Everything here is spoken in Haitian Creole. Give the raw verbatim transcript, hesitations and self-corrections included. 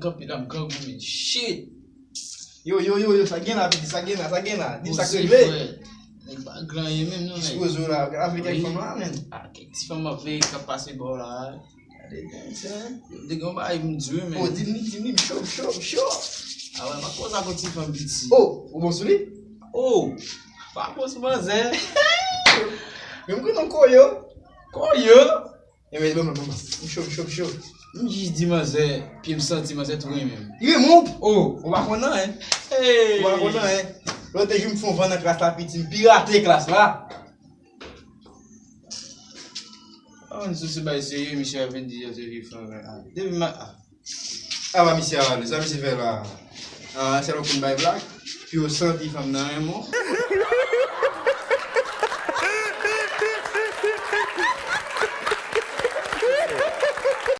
Anpil ap grangou, men shit. Yo, yo, yo, yo, sa gen la, piti, sa gen la, sa gen la. Di m sa k Poze, regle. Frè. Nèg pa gen anyen menm, non, nèg. Dispoze w la, avèk kèk Wi. Fanm la, men. Ah, kèk ti fanm ap veye k ap pase bò la. Gade, men, sa. Yo, te gen yon bagay m di, men. Oh, di m, di m, di m, cho, cho, cho. Ah, wè, m ap poze ak yon ti fanm piti. Oh, ou bon sou li? Oh, pa bon sou manzè. Men m konnen w koyo. Koyo. E men, bon, bon, bon. M cho, m cho, m cho. M jis di manzè, pye m santi manzè tou renmen m. Li renmen w? Oh, ou pa konn anyen. Hey. Ou pa konn anyen. Lòt jou m fè yon van nan klas la, piti, m pirate klas la. Ah, nou sou se bay serye, misye ap vin di yo se vye fanm. Ah, depi ma. Ah. Aba misye ale, sa misye fè la? Ah, se lòt pou n bay blag. Pou yo santi fanm nan renmen w.